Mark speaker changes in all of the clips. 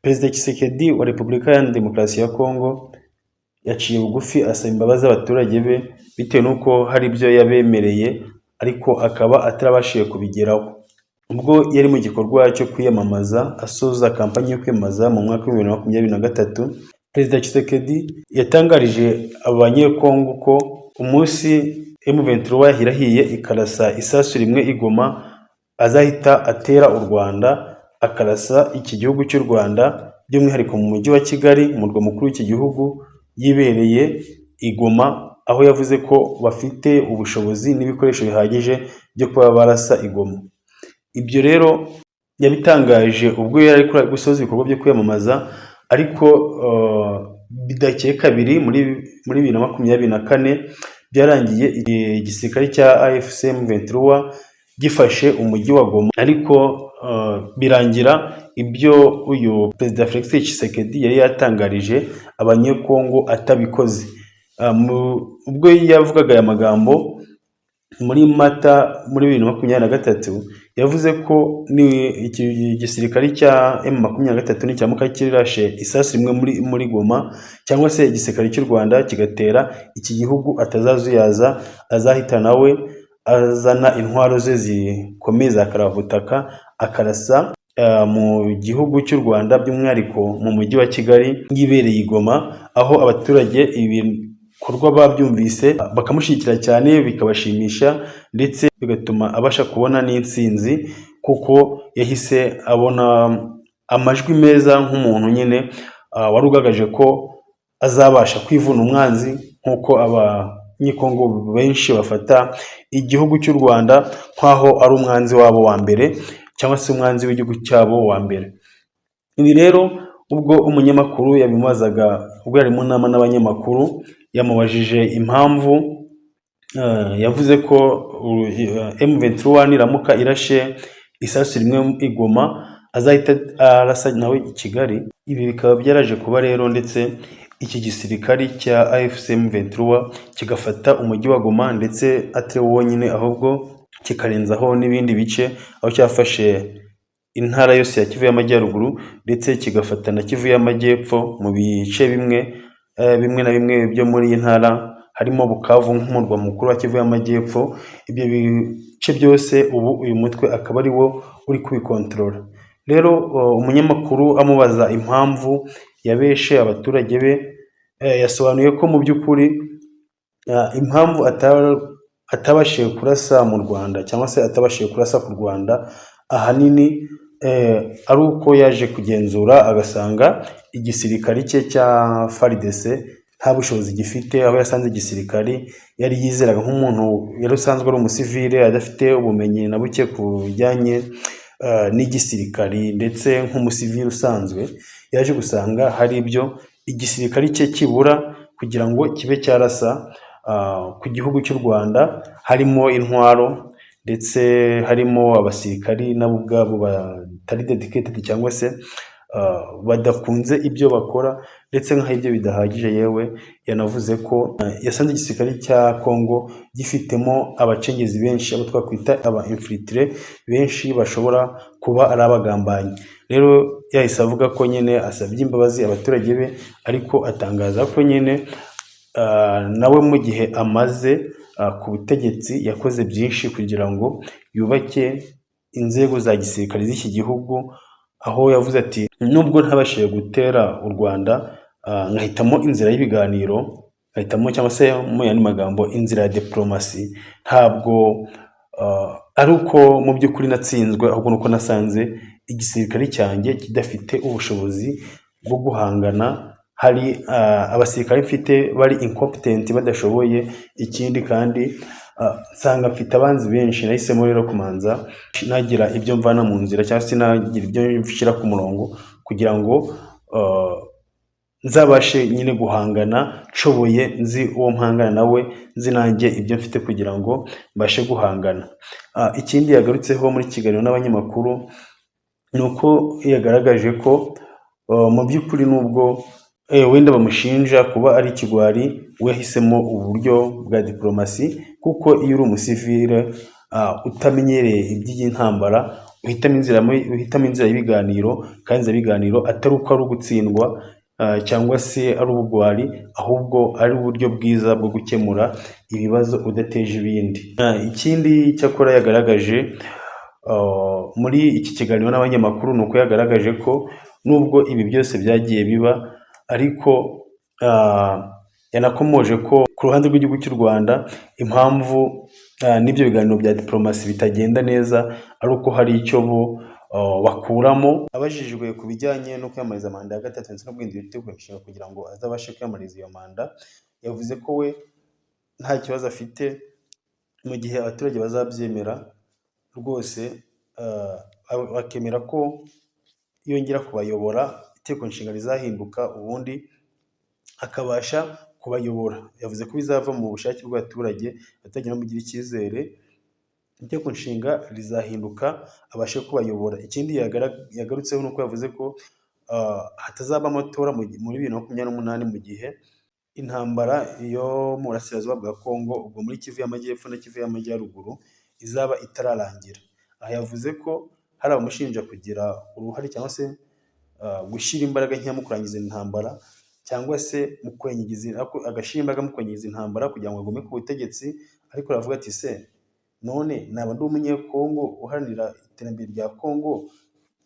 Speaker 1: Perezida Tshisekedi wa Repubulika Iharanira Demokarasi ya Kongo yaciye bugufi asaba imbabazi abaturage be bitewe n'uko hari ibyo yabemereye ariko akaba atarabashije kubigeraho. Ubwo yari mu gikorwa cyo kwiyamamaza, asoza kampani yo kwiyamamaza mu mwaka wa 2023, Perezida Tshisekedi yatangarije Abanyekongo ko umunsi M23 yahirahiye ikarasa isasu rimwe i Goma, azahita atera u Rwanda, akarasa iki gihugu cy'u Rwanda, by'umwihariko mu mujyi wa Kigali, umurwa mukuru w'iki gihugu, yibereye i Goma, aho yavuze ko bafite ubushobozi n'ibikoresho bihagije byo kuba barasa i Goma. Ibyo rero yabitangaje ubwo yari ari gusoza ibikorwa byo kwiyamamaza, ariko bidakeye kabiri muri 2024 byarangiye igisirikare cya AFC M23 gifashe umujyi wa Goma, ariko birangira ibyo uyu Perezida Felix Tshisekedi yari yatangarije Abanyekongo atabikoze. Ubwo yavugaga aya magambo muri Mata muri 2023, yavuze ko ni iki gisirikare cya M23 nicyaramuka kirashe isasu rimwe muri Goma, cyangwa se igisirikare cy'u Rwanda kigatera iki gihugu, atazazuyaza, azahita nawe azana intwaro ze zikomeye za karabutaka, akarasa mu gihugu cy'u Rwanda, by'umwihariko mu mujyi wa Kigali, yibereye i Goma, aho abaturage ibikorwa babyumvise bakamushyigikira cyane, bikabashimisha, ndetse bigatuma abasha kubona n'intsinzi, kuko yahise abona amajwi meza nk'umuntu nyine wari ugaragaje ko azabasha kwivuna umwanzi, nk'uko Abanyekongo benshi bafata igihugu cy'u Rwanda nk'aho ari umwanzi wabo wa mbere, cyangwa se umwanzi w'igihugu cyabo wa mbere. Ibi rero, ubwo umunyamakuru yabimubazaga, ubwo yari mu nama n'abanyamakuru, yamubajije impamvu yavuze ko M23 niramuka irashe isasu rimwe i Goma, azahita arasa nawe i Kigali. Ibi bikaba byaraje kuba rero, ndetse iki gisirikari cya AFC M23 kigafata umujyi wa Goma, ndetse atari wo wonyine, ahubwo kikarenzaho n'ibindi bice, aho cyafashe intara yose ya Kivu y'Amajyaruguru, ndetse kigafata na Kivu y'Amajyepfo mu bice bimwe na bimwe byo muri iyi ntara, harimo Bukavu nk'umurwa mukuru wa Kivu y'Amajyepfo. Ibyo bice byose ubu uyu mutwe akaba ari wo uri kubikontorora. Rero umunyamakuru amubaza impamvu yabeshe abaturage be, yasobanuye ko mu by'ukuri impamvu atabashije kurasa mu Rwanda, cyangwa se atabashije kurasa ku Rwanda, ahanini ari uko yaje kugenzura agasanga igisirikari cye cya FARDC nta bushobozi gifite, aho yasanze igisirikari yari yizeraga nk'umuntu yari usanzwe ari umusivile, adafite ubumenyi na buke ku bijyanye n'igisirikari, ndetse nk'umusivile usanzwe yaje gusanga hari ibyo igisirikari cye kibura kugira ngo kibe cyarasa ku gihugu cy'u Rwanda, harimo intwaro, ndetse harimo abasirikari nabo ubwabo batari dedicated, cyangwa se badakunze ibyo bakora. Ndetse nk'aho ibyo bidahagije, yewe yanavuze ko yasanze igisirikare cya Congo gifitemo abacengezi benshi, abo twakwita aba infiltrés benshi bashobora kuba ari abagambanyi. Rero yahise avuga ko nyine asabye imbabazi abaturage be, ariko atangaza ko nyine nawe mu gihe amaze ku butegetsi yakoze byinshi kugira ngo yubake inzego za gisirikare z'iki gihugu, aho yavuze ati: "Nubwo ntabashije gutera u Rwanda, nkahitamo inzira y'ibiganiro, nkahitamo, cyangwa se mu yandi magambo, inzira ya diporomasi, ntabwo ari uko mu by'ukuri natsinzwe, ahubwo nuko nasanze igisirikare cyanjye kidafite ubushobozi bwo guhangana. Hari abasirikare mfite bari incompetent, badashoboye. Ikindi kandi, nsanga mfite abanzi benshi. Nahisemo rero kumanza nagira ibyo mvana mu nzira, cyangwa se nagira ibyo nshyira ku murongo, kugira ngo nzabashe nyine guhangana nshoboye, nzi uwo mpangana nawe, nzi nanjye ibyo mfite kugira ngo mbashe guhangana." Ikindi yagarutseho muri kiganiro n'abanyamakuru ni uko yagaragaje ko mu by'ukuri nubwo wenda bamushinja kuba ari ikigwari, we yahisemo uburyo bwa diporomasi, kuko iyo uri umusivile utamenyereye iby'intambara uhitamo inzira y'ibiganiro, kandi inzira y'ibiganiro atari uko ari ugutsindwa cyangwa se ari ubugwari, ahubwo ari uburyo bwiza bwo gukemura ibibazo udateje ibindi. Ikindi cyakora yagaragaje muri iki kiganiro n'abanyamakuru ni uko yagaragaje ko nubwo ibi byose byagiye biba, ariko yanakomoje ko ku ruhande rw'igihugu cy'u Rwanda impamvu n'ibyo biganiro bya diplomasi bitagenda neza ari uko hari icyo bo bakuramo. Abajijwe ku bijyanye no kwiyamamariza manda ya gatatu ndetse no guhindura itegeko nshinga kugira ngo azabashe kwiyamamariza iyo manda, yavuze ko we nta kibazo afite mu gihe abaturage bazabyemera rwose, bakemera ko yongera kubayobora, itegeko nshinga rizahinduka ubundi akabasha kubayobora. Yavuze ko bizava mu bushake bw'abaturage, abaturage nibamugira icyizere itegeko nshinga rizahinduka abashe kubayobora. Ikindi yagarutseho ni uko yavuze ko hatazaba amatora muri 2028 mu gihe intambara yo mu burasirazuba bwa Kongo, ubwo muri Kivu y'Amajyepfo na Kivu y'Amajyaruguru, izaba itararangira. Aha yavuze ko hari abamushinja kugira uruhare cyangwa se gushyira imbaraga nkeya mu kurangiza intambara, cyangwa se mu kwenyegeza, agashyira imbaraga mu kwenyegeza intambara kugira ngo agume ku butegetsi, ariko aravuga ati se none naba ndi umunyekongo uharanira iterambere rya Kongo,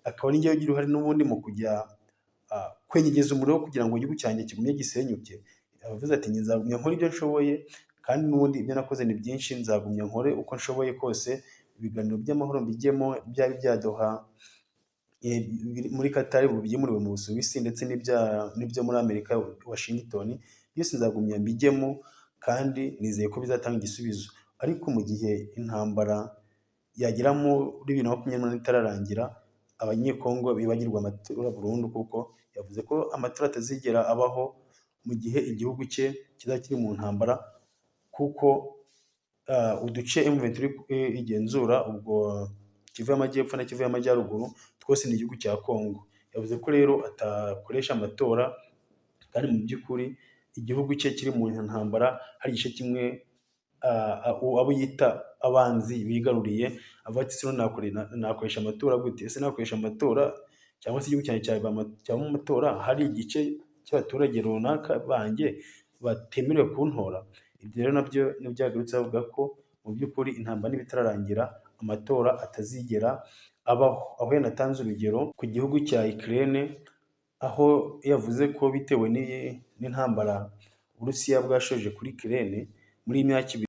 Speaker 1: akaba ari njyewe ugira uruhare n'ubundi mu kujya kwenyegeza umuriro kugira ngo igihugu cyanjye kigumye gisenyuke. Yavuze ati nzagumya nkore ibyo nshoboye, kandi n'ubundi ibyo nakoze ni byinshi, nzagumya nkore uko nshoboye kose, ibiganiro by'amahoro mbijyemo, byaba ibya Doha muri Qatar byimuriwe mu Busuwisi, ndetse n'ibyo muri Amerika Washington, byose nzagumya mbijyemo kandi nizeye ko bizatanga igisubizo. Ariko mu gihe intambara yagera muri 2028 itararangira, abanyekongo bibagirwa amatora burundu, kuko yavuze ko amatora atazigera abaho mu gihe igihugu cye kizaba kiri mu ntambara, kuko uduce M23 igenzura, ubwo Kivu y'Amajyepfo na Kivu y'Amajyaruguru, twose ni igihugu cya Kongo. Yavuze ko rero atakoresha amatora kandi mu by'ukuri igihugu cye kiri mu ntambara, hari igice kimwe abo yita abanzi bigaruriye. Avuga ati nakoresha amatora gute? Ese nakoresha amatora cyangwa se igihugu cyanjye cyaba mu matora hari igice cy'abaturage runaka banjye batemerewe kuntora? Ibyo rero nabyo nibyo yagarutse avuga ko mu by'ukuri intambara niba itararangira amatora atazigera abaho. Aho yanatanze urugero ku gihugu cya Ukraine, aho yavuze ko bitewe n'intambara Uburusiya bwashoje kuri Ukraine muri iyi myaka ibiri.